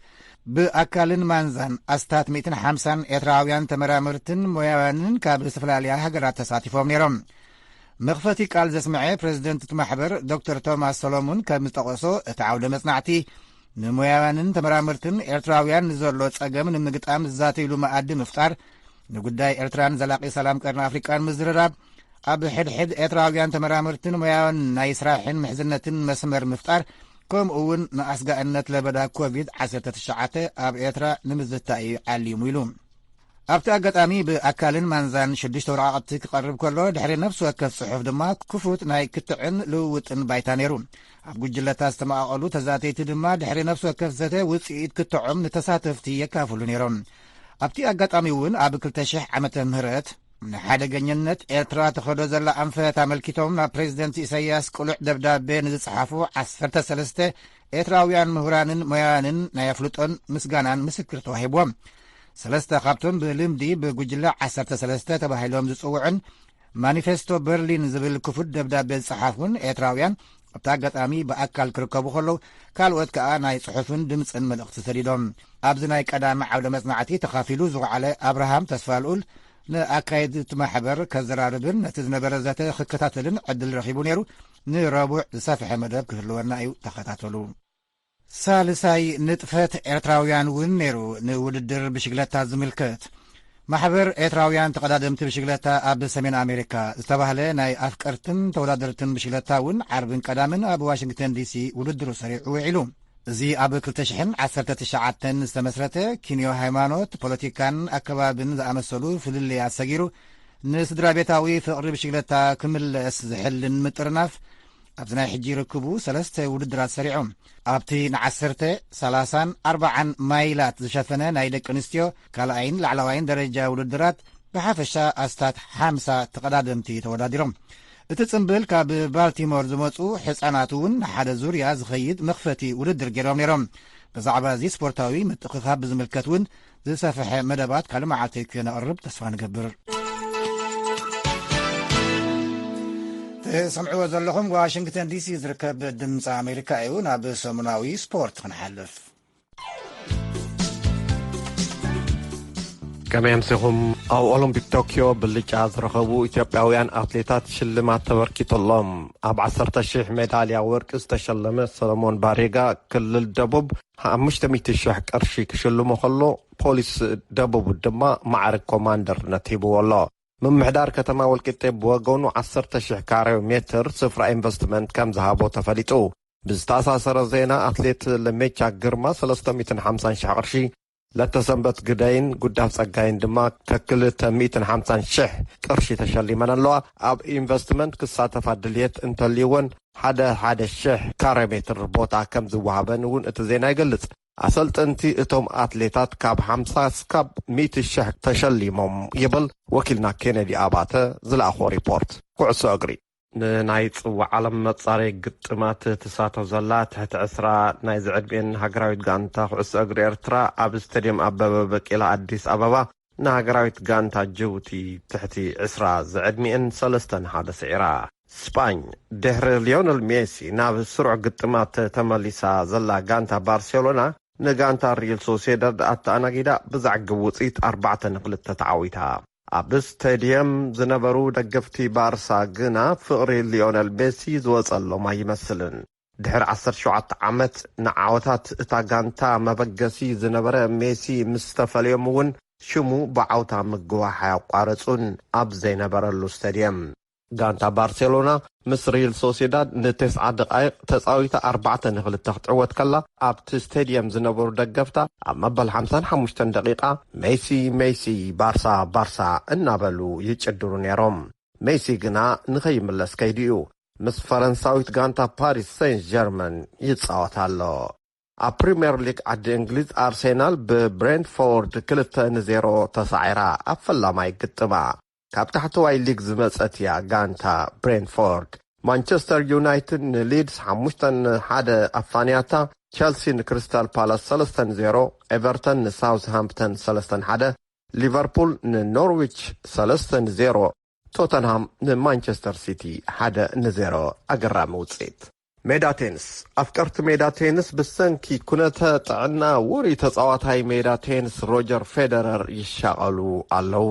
ብኣካልን ማንዛን ኣስታት ሚእትን ሓምሳን ኤርትራውያን ተመራመርትን ሞያውያንን ካብ ዝተፈላለያ ሃገራት ተሳቲፎም ነይሮም። መኽፈቲ ቃል ዘስምዐ ፕሬዚደንት እቲ ማሕበር ዶክተር ቶማስ ሰሎሙን ከም ዝጠቐሶ፣ እቲ ዓውደ መጽናዕቲ ንሞያውያንን ተመራመርትን ኤርትራውያን ንዘሎ ጸገም ንምግጣም ዝዛተይሉ መኣዲ ምፍጣር፣ ንጉዳይ ኤርትራን ዘላቒ ሰላም ቀርኒ ኣፍሪቃን ምዝርራብ፣ ኣብ ሕድሕድ ኤርትራውያን ተመራመርትን ሞያውያን ናይ ስራሕን ምሕዝነትን መስመር ምፍጣር፣ ከምኡ እውን ንኣስጋእነት ለበዳ ኮቪድ ዓሰርተ ትሽዓተ ኣብ ኤርትራ ንምዝታይ እዩ ዓሊሙ ኢሉ። ኣብቲ ኣጋጣሚ ብኣካልን ማንዛን ሽዱሽተ ወረቓቕቲ ክቐርብ ከሎ፣ ድሕሪ ነፍሲ ወከፍ ጽሑፍ ድማ ክፉት ናይ ክትዕን ልውውጥን ባይታ ነይሩ። ኣብ ጉጅለታት ዝተመቓቐሉ ተዛተይቲ ድማ ድሕሪ ነፍሲ ወከፍ ዘተ ውጽኢት ክትዖም ንተሳተፍቲ የካፍሉ ነይሮም። ኣብቲ ኣጋጣሚ እውን ኣብ ክልተ ሽሕ ዓመተ ምህረት ንሓደገኛነት ኤርትራ ትኸዶ ዘላ ኣንፈት ኣመልኪቶም ናብ ፕሬዚደንት ኢሳያስ ቅሉዕ ደብዳቤ ንዝጸሓፉ ዓሰርተ ሰለስተ ኤርትራውያን ምሁራንን ሞያውያንን ናይ ኣፍልጦን ምስጋናን ምስክር ተዋሂብዎም። ሰለስተ ካብቶም ብልምዲ ብጉጅለ ዓሰርተ ሰለስተ ተባሂሎም ዝጽውዑን ማኒፌስቶ በርሊን ዝብል ክፉት ደብዳቤ ዝጸሓፉን ኤርትራውያን ኣብቲ ኣጋጣሚ ብኣካል ክርከቡ ከለዉ፣ ካልኦት ከኣ ናይ ጽሑፍን ድምጽን መልእኽቲ ሰዲዶም። ኣብዚ ናይ ቀዳሚ ዓውደ መጽናዕቲ ተኻፊሉ ዝወዓለ ኣብርሃም ተስፋልኡል፣ ንኣካየድቲ ማሕበር ከዘራርብን ነቲ ዝነበረ ዘተ ክከታተልን ዕድል ረኺቡ ነይሩ። ንረቡዕ ዝሰፍሐ መደብ ክህልወና እዩ፣ ተኸታተሉ። ሳልሳይ ንጥፈት ኤርትራውያን እውን ነይሩ፣ ንውድድር ብሽግለታ ዝምልከት። ማሕበር ኤርትራውያን ተቐዳደምቲ ብሽግለታ ኣብ ሰሜን ኣሜሪካ ዝተባህለ ናይ ኣፍቀርትን ተወዳደርትን ብሽግለታ እውን ዓርብን ቀዳምን ኣብ ዋሽንግተን ዲሲ ውድድሩ ሰሪዑ ውዒሉ። እዚ ኣብ ክልተ ሽሕን ዓሰርተ ትሽዓተን ዝተመስረተ፣ ኪንዮ ሃይማኖት፣ ፖለቲካን ኣከባብን ዝኣመሰሉ ፍልልያት ሰጊሩ፣ ንስድራ ቤታዊ ፍቕሪ ብሽግለታ ክምለስ ዝሕልን ምጥርናፍ፣ ኣብዚ ናይ ሕጂ ርክቡ ሰለስተ ውድድራት ሰሪዖም። ኣብቲ ንዓሰርተ፣ ሰላሳን ኣርባዓን ማይላት ዝሸፈነ ናይ ደቂ ኣንስትዮ ካልኣይን ላዕለዋይን ደረጃ ውድድራት፣ ብሓፈሻ ኣስታት ሓምሳ ተቐዳደምቲ ተወዳዲሮም። እቲ ጽምብል ካብ ባልቲሞር ዝመጹ ሕጻናት እውን ንሓደ ዙርያ ዝኸይድ መኽፈቲ ውድድር ገይሮም ነይሮም። ብዛዕባ እዚ ስፖርታዊ ምትእኽኻብ ብዝምልከት እውን ዝሰፍሐ መደባት ካልእ መዓልቲ ክነቕርብ ተስፋ ንገብር። ትሰምዕዎ ዘለኹም ዋሽንግተን ዲሲ ዝርከብ ድምፂ ኣሜሪካ እዩ። ናብ ሰሙናዊ ስፖርት ክንሓልፍ። ከመይ ኣምሲኹም? ኣብ ኦሎምፒክ ቶኪዮ ብልጫ ዝረኸቡ ኢትዮጵያውያን ኣትሌታት ሽልማት ተበርኪቱሎም። ኣብ ዓሰርተ ሺሕ ሜዳልያ ወርቂ ዝተሸለመ ሰሎሞን ባሬጋ፣ ክልል ደቡብ፣ ሓሙሽተ ሚእቲ ሺሕ ቅርሺ ክሽልሞ ከሎ፣ ፖሊስ ደቡብ ድማ ማዕርግ ኮማንደርነት ሂብዎ ኣሎ። ምምሕዳር ከተማ ወልቂጤ ብወገኑ ዓሰርተ ሺሕ ካሬ ሜትር ስፍራ ኢንቨስትመንት ከም ዝሃቦ ተፈሊጡ። ብዝተኣሳሰረ ዜና፣ ኣትሌት ለሜቻ ግርማ ሰለስተ ሚእትን ሓምሳን ሺሕ ቅርሺ፣ ለተሰንበት ግደይን ጉዳፍ ጸጋይን ድማ ከክልተ ሚእትን ሓምሳን ሺሕ ቅርሺ ተሸሊመን ኣለዋ። ኣብ ኢንቨስትመንት ክሳተፋ ድልየት እንተልይወን፣ ሓደ ሓደ ሺሕ ካሬ ሜትር ቦታ ከም ዝወሃበን እውን እቲ ዜና ይገልጽ። ኣሰልጠንቲ እቶም ኣትሌታት ካብ ሓምሳ እስካብ ሚእቲ ሺሕ ተሸሊሞም ይብል ወኪልና ኬነዲ ኣባተ ዝለኣኾ ሪፖርት። ኩዕሶ እግሪ። ንናይ ጽዋዕ ዓለም መጻረይ ግጥማት ትሳተፍ ዘላ ትሕቲ ዕስራ ናይ ዝዕድሜን ሃገራዊት ጋንታ ኩዕሶ እግሪ ኤርትራ ኣብ ስቴድየም ኣበበ በቂላ ኣዲስ ኣበባ ንሃገራዊት ጋንታ ጅቡቲ ትሕቲ ዕስራ ዝዕድሜን ሰለስተ ንሓደ ስዒራ። ስጳኝ፣ ድሕሪ ሊዮነል ሜሲ ናብ ስሩዕ ግጥማት ተመሊሳ ዘላ ጋንታ ባርሴሎና፣ ንጋንታ ሪል ሶሴዳድ ኣተኣናጊዳ ብዘዕግብ ውጽኢት ኣርባዕተ ንክልተ ተዓዊታ። ኣብ ስቴድየም ዝነበሩ ደገፍቲ ባርሳ ግና ፍቕሪ ሊዮነል ሜሲ ዝወጸሎም ኣይመስልን። ድሕሪ ዓሰርተ ሸውዓተ ዓመት ንዓወታት እታ ጋንታ መበገሲ ዝነበረ ሜሲ ምስ ተፈለዮም እውን ሽሙ ብዓውታ ምግዋሕ ኣያቋረጹን ኣብ ዘይነበረሉ ስቴድየም። ጋንታ ባርሴሎና ምስ ሪል ሶሴዳድ ንተስዓ ደቓይቕ ተጻዊታ ኣርባዕተ ንክልተ ክትዕወት ከላ፣ ኣብቲ ስቴድየም ዝነበሩ ደገፍታ ኣብ መበል ሓምሳን ሓሙሽተን ደቂቓ ሜሲ፣ ሜሲ፣ ባርሳ፣ ባርሳ እናበሉ ይጭድሩ ነይሮም። ሜሲ ግና ንኸይምለስ ከይዱ እዩ። ምስ ፈረንሳዊት ጋንታ ፓሪስ ሴን ጀርመን ይጻወት ኣሎ። ኣብ ፕሪምየር ሊግ ዓዲ እንግሊዝ፣ ኣርሴናል ብብሬንትፎርድ ክልተ ንዜሮ ተሳዒራ ኣብ ፈላማይ ግጥማ። ካብ ታሕተዋይ ሊግ ዝመጸት እያ ጋንታ ብሬንትፎርድ። ማንቸስተር ዩናይትድ ንሊድስ ሓሙሽተ ንሓደ ኣፋንያታ፣ ቸልሲ ንክሪስታል ፓላስ ሰለስተ ንዜሮ፣ ኤቨርተን ንሳውዝሃምፕተን ሰለስተ ንሓደ፣ ሊቨርፑል ንኖርዊች ሰለስተ ንዜሮ፣ ቶተንሃም ንማንቸስተር ሲቲ ሓደ ንዜሮ። ኣገራሚ ውጽኢት። ሜዳ ቴንስ። ኣፍቀርቲ ሜዳ ቴንስ ብሰንኪ ኩነተ ጥዕና ውሩይ ተጻዋታይ ሜዳ ቴንስ ሮጀር ፌደረር ይሻቐሉ ኣለዉ።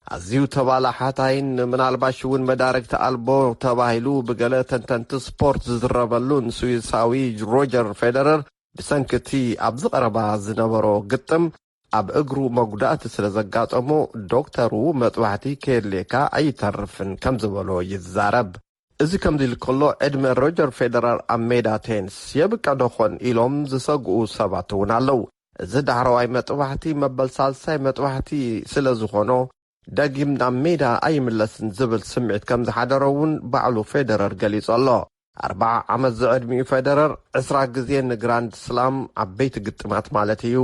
ኣዝዩ ተባላሓታይን ምናልባሽ እውን መዳርግቲ ኣልቦ ተባሂሉ ብገለ ተንተንቲ ስፖርት ዝዝረበሉን ስዊሳዊ ሮጀር ፌደረር፣ ብሰንኪ እቲ ኣብዚ ቀረባ ዝነበሮ ግጥም ኣብ እግሩ መጉዳእቲ ስለ ዘጋጠሞ፣ ዶክተሩ መጥባሕቲ ከየድልየካ ኣይተርፍን ከም ዝበሎ ይዛረብ። እዚ ከምዚ ኢሉ ከሎ፣ ዕድመ ሮጀር ፌደረር ኣብ ሜዳ ቴንስ የብቅዕ ዶ ኾን ኢሎም ዝሰግኡ ሰባት እውን ኣለዉ። እዚ ዳሕረዋይ መጥባሕቲ መበል ሳልሳይ መጥባሕቲ ስለ ዝኾኖ፣ ደጊም ናብ ሜዳ ኣይምለስን ዝብል ስምዒት ከም ዝሓደሮ እውን ባዕሉ ፌደረር ገሊጹ ኣሎ። ኣርብዓ ዓመት ዝዕድሚኡ ፌደረር፣ ዕስራ ግዜ ንግራንድ ስላም ዓበይቲ ግጥማት ማለት እዩ፣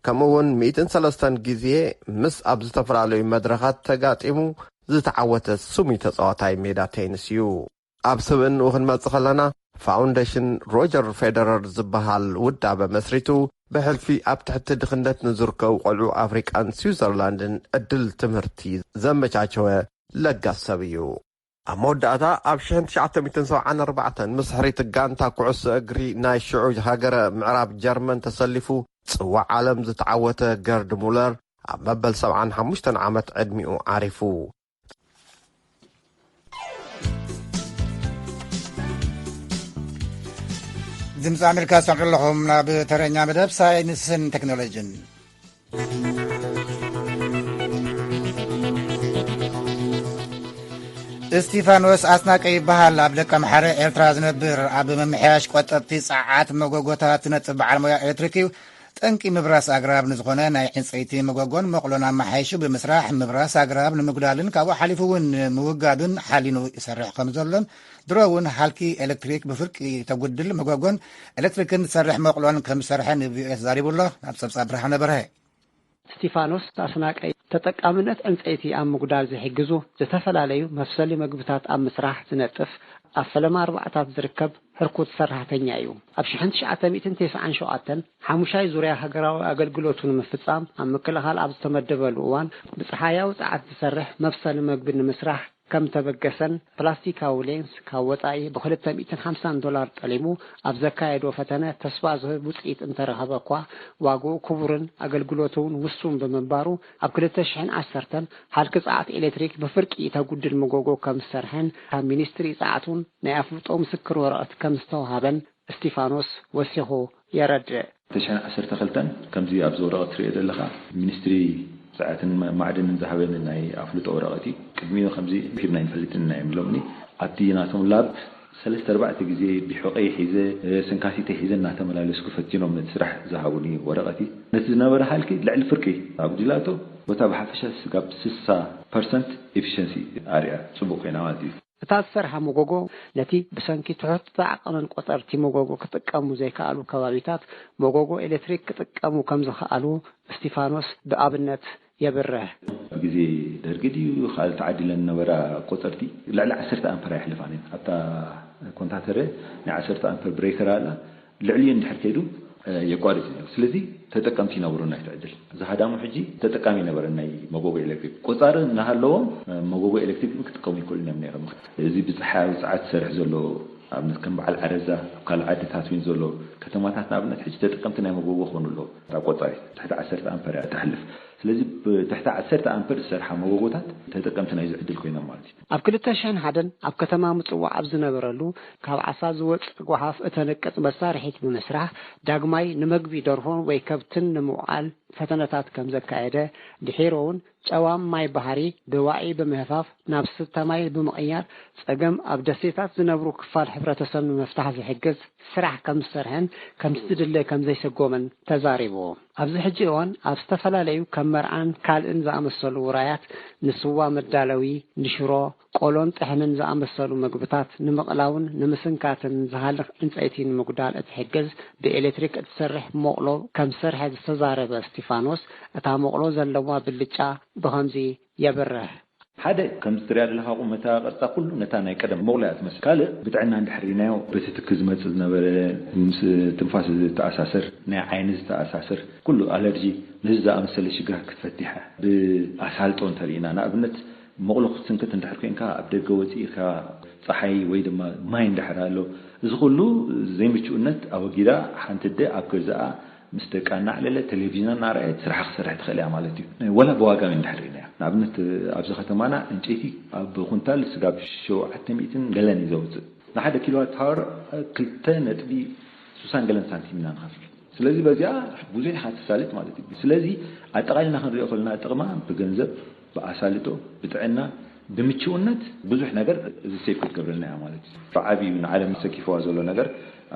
ከምኡ እውን ሚእትን ሰለስተን ግዜ ምስ ኣብ ዝተፈላለዩ መድረኻት ተጋጢሙ ዝተዓወተ ስሙይ ተጻዋታይ ሜዳ ቴኒስ እዩ። ኣብ ስብእንኡ ክንመጽእ ከለና፣ ፋውንዴሽን ሮጀር ፌደረር ዝበሃል ውዳበ መስሪቱ፣ ብሕልፊ ኣብ ትሕቲ ድኽነት ንዝርከቡ ቆልዑ ኣፍሪቃን ስዊዘርላንድን ዕድል ትምህርቲ ዘመቻቸወ ለጋስ ሰብ እዩ። ኣብ መወዳእታ፣ ኣብ ሽሕን ትሽዓተ ሚእትን ሰብዓን ኣርባዕተን ምስ ሕሪት ጋንታ ኩዕሶ እግሪ ናይ ሽዑ ሃገረ ምዕራብ ጀርመን ተሰሊፉ፣ ጽዋዕ ዓለም ዝተዓወተ ገርድ ሙለር ኣብ መበል ሰብዓን ሓሙሽተን ዓመት ዕድሚኡ ዓሪፉ። ድምፂ ኣሜሪካ ዝሰምዑ ኣለኹም። ናብ ተረኛ መደብ ሳይንስን ቴክኖሎጂን። እስቲፋኖስ ኣስናቀ ይበሃል። ኣብ ደቀምሓረ ኤርትራ ዝነብር፣ ኣብ ምምሕያሽ ቆጠብቲ ጸዓት መጎጎታት ዝነጥፍ በዓል ሞያ ኤሌክትሪክ እዩ። ጠንቂ ምብራስ ኣግራብ ንዝኾነ ናይ ዕንጸይቲ መጎጎን መቑሎን ኣመሓይሹ ብምስራሕ፣ ምብራስ ኣግራብ ንምጉዳልን ካብኡ ሓሊፉ እውን ንምውጋዱን ሓሊኑ ይሰርሕ ከም ዘሎን፣ ድሮ እውን ሃልኪ ኤሌክትሪክ ብፍርቂ ተጉድል መጎጎን ኤሌክትሪክን ዝሰርሕ መቑሎን ከም ዝሰርሐ ን ቪ ኦ ኤ ተዛሪቡ ኣሎ። ናብ ጸብጻብ ብርሃነ በርሀ። እስቲፋኖስ ኣስናቀ፣ ተጠቃምነት ዕንጸይቲ ኣብ ምጉዳል ዝሕግዙ ዝተፈላለዩ መብሰሊ መግብታት ኣብ ምስራሕ ዝነጥፍ፣ ኣብ ፈለማ ኣርባዕታት ዝርከብ ህርኩት ሰራሕተኛ እዩ። ኣብ ሽሕን ትሽዓተ ሚእትን ተስዓን ሸውዓተን ሓሙሻይ ዙርያ ሃገራዊ ኣገልግሎቱ ንምፍጻም ኣብ ምክልኻል ኣብ ዝተመደበሉ እዋን፣ ብጸሓያዊ ጸዓት ዝሰርሕ መብሰሊ መግቢ ንምስራሕ ከም ተበገሰን፣ ፕላስቲካዊ ሌንስ ካብ ወጻኢ ብ ክልተ ሚእትን ሓምሳን ዶላር ጠሊሙ ኣብ ዘካየዶ ፈተነ ተስፋ ዝህብ ውጽኢት እንተረኸበ እኳ፣ ዋግኡ ክቡርን ኣገልግሎቱ እውን ውሱን ብምንባሩ፣ ኣብ ክልተ ሽሕን ዓሰርተን ሃልኪ ጸዓት ኤሌክትሪክ ብፍርቂ ተጉድል መጎጎ ከም ዝሰርሐን ካብ ሚኒስትሪ ጸዓት እውን ናይ ኣፍልጦ ምስክር ወረቐት ከም ዝተውሃበን እስቲፋኖስ ወሲኹ የረድእ። ክልተ ሽሕን ዓሰርተ ክልተን ከምዚ ኣብዚ ወረቐት ትሪኦ ዘለኻ፣ ሚኒስትሪ ጸዓትን ማ-፣ ማዕድንን ዝሃበኒ ናይ ኣፍልጦ ወረቐት እዩ። ቅድሚኡ ከምዚ ሂብና ኣይንፈልጥን ኢና እዮም ኢሎምኒ። ኣብቲ ናቶም ላብ ሰለስተ ኣርባዕተ ግዜ ብሑቐይ ሒዘ፣ ሰንካቲተይ ሒዘ እናተመላለስኩ ፈቲኖም ነቲ ስራሕ ዝሃቡኒ ወረቐት እዩ። ነቲ ዝነበረ ሃልኪ ልዕሊ ፍርቂ ኣጉዲላቶ፣ ቦታ ብሓፈሻ ስጋብ ስሳ ፐርሰንት ኤፊሸንሲ ኣርያ ጽቡቕ ኮይና ማለት እዩ። እታ ዝሰርሓ መጎጎ፣ ነቲ ብሰንኪ ትሑት ዓቐንን ቆጸርቲ መጎጎ ክጥቀሙ ዘይከኣሉ ከባቢታት መጎጎ ኤሌክትሪክ ክጥቀሙ ከም ዝኸኣሉ እስቲፋኖስ ብኣብነት የብርህ። ኣብ ግዜ ደርጊ ድዩ ካልእ ተዓዲለን ዝነበራ ቆጸርቲ ልዕሊ ዓሰርተ ኣምፐር ኣየሕልፋን እየን። ኣብታ ኮንታተረ ናይ ዓሰርተ ኣምፐር ብሬከር ኣላ። ልዕሊኡ እንድሕር ከይዱ፣ እ፣ የቋርጽ እዩ። ስለዚ ተጠቀምቲ ይነብሩ ናይቲ ዕድል። እዚ ሃዳሙ ሕጂ ተጠቃሚ ይነበረ ናይ መጎጎ ኤሌክትሪክ። ቆጻሪ እናሃለዎም፣ እ፣ መጎጎ ኤሌክትሪክ ግን ክጥቀሙ ይክእሉ እዮም ነይሮም። እዚ ብጸሓያዊ ጸዓት ዝሰርሕ ዘሎ፣ ኣብነት ከም በዓል ዓረዛ፣ ኣብ ካልእ ዓድታት እውን ዘሎ ከተማታት ንኣብነት ሕጂ ተጠቀምቲ ናይ መጎጎ ክኾኑ ኣለዎ። እታ ቆጻሪት ትሕቲ ዓሰርተ ኣምፐር እያ እተሕልፍ። ስለዚ ብትሕቲ ዓሰርተ ኣምፐር ዝሰርሓ መጎጎታት ተጠቀምቲ ናይዚ ዕድል ኮይኖም ማለት እዩ። ኣብ ክልተ ሽሕን ሓደን ኣብ ከተማ ምጽዋዕ ኣብ ዝነበረሉ፣ ካብ ዓሳ ዝወጽእ ጓሓፍ እተንቅጽ መሳርሒት ብምስራሕ፣ ዳግማይ ንመግቢ ደርሆን ወይ ከብትን ንምውዓል ፈተነታት ከም ዘካየደ፣ ድሒሩ እውን ጨዋም ማይ ባሕሪ ብዋዒ ብምህፋፍ ናብ ስተ ማይ ብምቕያር፣ ጸገም ኣብ ደሴታት ዝነብሩ ክፋል ሕብረተሰብ ንምፍታሕ ዝሕግዝ ስራሕ ከም ዝሰርሐን ከምቲ ዝድለ ከም ዘይሰጎመን ተዛሪቡ። ኣብዚ ሕጂ እዋን ኣብ ዝተፈላለዩ ከም መርዓን ካልእን ዝኣመሰሉ ውራያት ንስዋ መዳለዊ፣ ንሽሮ፣ ቆሎን ጥሕንን ዝኣመሰሉ መግብታት ንምቕላውን ንምስንካትን ዝሃልኽ ዕንጸይቲ ንምጉዳል እትሕግዝ ብኤሌክትሪክ እትሰርሕ ሞቕሎ ከም ዝሰርሐ ዝተዛረበ እስቲፋኖስ፣ እታ ሞቕሎ ዘለዋ ብልጫ ብኸምዚ የብርህ። ሓደ፣ ከምዚ ትሪኣ ዘለኻ ቁመታ፣ ቅርጻ፣ ኩሉ ነታ ናይ ቀደም መቑሎ እያ ትመስል። ካልእ፣ ብጥዕና እንድሕር ርኢናዮ፣ በቲ ትኪ ዝመጽእ ዝነበረ፣ ምስ ትንፋስ ዝተኣሳሰር፣ ናይ ዓይኒ ዝተኣሳሰር፣ ኩሉ ኣለርጂ፣ ነዚ ዝኣመሰለ ሽግራት ክትፈትሕ እያ። ብኣሳልጦ እንተርኢና፣ ንኣብነት፣ መቑሎ ክትስንክት እንድሕር ኮይንካ፣ ኣብ ደገ ወጺእካ፣ ጸሓይ ወይ ድማ ማይ እንድሕር ኣሎ፣ እዚ ኩሉ ዘይምቹእነት ኣወጊዳ፣ ሓንቲ ኣደ ኣብ ገዛኣ ምስ ደቃ እናዕለለ ቴሌቪዥና እናረኣየት ስራሓ ክሰርሕ ትኽእል እያ ማለት እዩ። ወላ ብዋጋ እውን እንድሕር ርኢናያ። ንኣብነት ኣብዚ ከተማና ዕንጨይቲ ኣብ ኩንታል ስጋብ ሸውዓተ ሚእትን ገለን እዩ ዘውፅእ። ንሓደ ኪሎዋት ሃወር ክልተ ነጥቢ ስሳን ገለን ሳንቲም ኢና ንኸፍል። ስለዚ በዚኣ ብዙሕ ኢኻ ትሳልጥ ማለት እዩ። ስለዚ ኣጠቓሊልና ክንሪኦ ከለና ጥቕማ ብገንዘብ ብኣሳልጦ፣ ብጥዕና፣ ብምችውነት ብዙሕ ነገር እዚ ሴፍ ክትገብረልና እያ ማለት እዩ። ብዓብዩ ንዓለም ሰኪፍዋ ዘሎ ነገር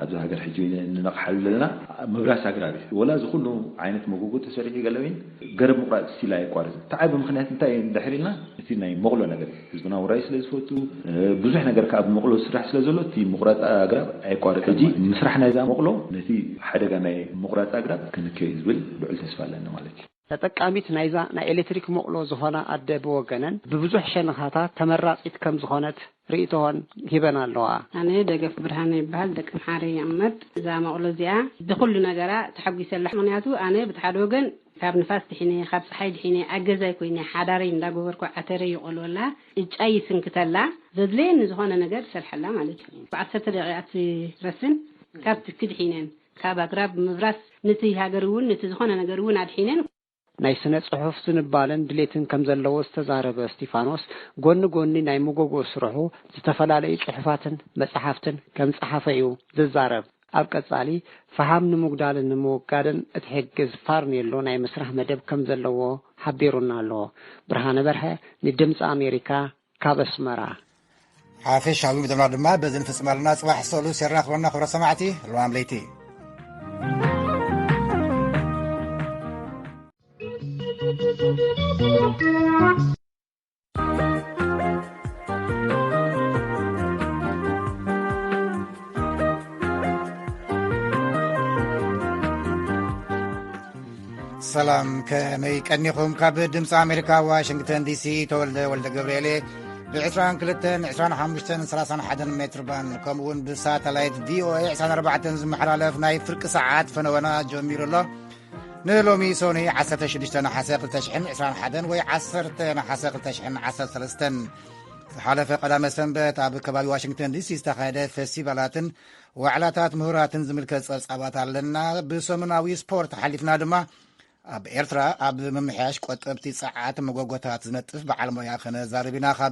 ኣብዚ ሃገር ሕጂ ንነቕሓሉ ዘለና ምብራስ ኣግራብ እዩ። ወላ እዚ ኩሉ ዓይነት መጎጎ ተሰሪሑ ገለ ወይን ገረብ ምቑራፅ ስቲል ኣየቋርፅን። እቲ ዓቢ ምኽንያት እንታይ እዩ እንድሕር ኢልና፣ እቲ ናይ መቑሎ ነገር እዩ። ህዝብና ውራይ ስለ ዝፈቱ፣ ብዙሕ ነገር ከዓ ብመቑሎ ዝስራሕ ስለ ዘሎ፣ እቲ ምቑራፅ ኣግራብ ኣየቋርፅን ሕጂ ማለት እዩ። ምስራሕ ናይዛ መቑሎ ነቲ ሓደጋ ናይ ምቑራፅ ኣግራብ ክንክዮ እዩ ዝብል ልዑል ተስፋ ኣለኒ ማለት እዩ። ተጠቃሚት ናይዛ ናይ ኤሌክትሪክ መቑሎ ዝኾና ኣደ ብወገነን ብብዙሕ ሸነኻታት ተመራፂት ከም ዝኾነት ርእይቶወን ሂበን ኣለዋ። ኣነ ደገፍ ብርሃነ ይበሃል፣ ደቂ ምሓረ ይቕመጥ። እዛ መቑሎ እዚኣ ብኹሉ ነገራ ተሓጒሰላ። ምኽንያቱ ኣነ ብቲ ሓደ ወገን ካብ ንፋስ ድሒነ፣ ካብ ፀሓይ ድሒነ፣ ኣብ ገዛይ ኮይነ ሓዳረይ እንዳገበርኩ ዓተረይ ይቆልወላ፣ እጫይ ይስንክተላ፣ ዘድለየኒ ዝኾነ ነገር ይሰርሐላ ማለት እዩ። ብዓሰርተ ደቂቃ ትረስን ካብ ትኪ ድሒነን፣ ካብ ኣግራብ ምብራስ ነቲ ሃገር እውን ነቲ ዝኾነ ነገር እውን ኣድሒነን። ናይ ስነ ጽሑፍ ዝንባለን ድሌትን ከም ዘለዎ ዝተዛረበ እስቲፋኖስ፣ ጎኒ ጎኒ ናይ መጎጎ ስርሑ ዝተፈላለዩ ጽሑፋትን መጽሓፍትን ከም ጸሓፈ እዩ ዝዛረብ። ኣብ ቀጻሊ፣ ፈሓም ንምጉዳልን ንምውጋድን እትሕግዝ ፋርኔሎ ናይ ምስራሕ መደብ ከም ዘለዎ ሓቢሩና ኣሎ። ብርሃነ በርሀ፣ ንድምጺ ኣሜሪካ፣ ካብ ኣስመራ። ሓፈሻዊ መደብና ድማ በዚ ንፍጽም ኣለና። ጽባሕ ሰሉስ የራኽበና፣ ክብረ ሰማዕቲ። ለማም ለይቲ። ሰላም፣ ከመይ ቀኒኹም? ካብ ድምፂ ኣሜሪካ ዋሽንግተን ዲሲ ተወልደ ወልደ ገብርኤል እየ። ብ22፣ 25፣ 31 ሜትር ባንድ ከምኡ እውን ብሳተላይት ቪኦኤ 24 ዝመሓላለፍ ናይ ፍርቂ ሰዓት ፈነወና ጀሚሩ ኣሎ። ንሎሚ ሰኑይ 16 ነሓሰ 2021 ወይ 10 ነሓሰ 2013 ዝሓለፈ ቀዳመ ሰንበት ኣብ ከባቢ ዋሽንግተን ዲሲ ዝተኻየደ ፌስቲቫላትን ዋዕላታት ምሁራትን ዝምልከት ጸብጻባት ኣለና። ብሰሙናዊ ስፖርት ሓሊፍና ድማ ኣብ ኤርትራ ኣብ ምምሕያሽ ቆጠብቲ ጸዓት መጎጎታት ዝነጥፍ በዓል ሞያ ከነዛርብ ኢና። ካብ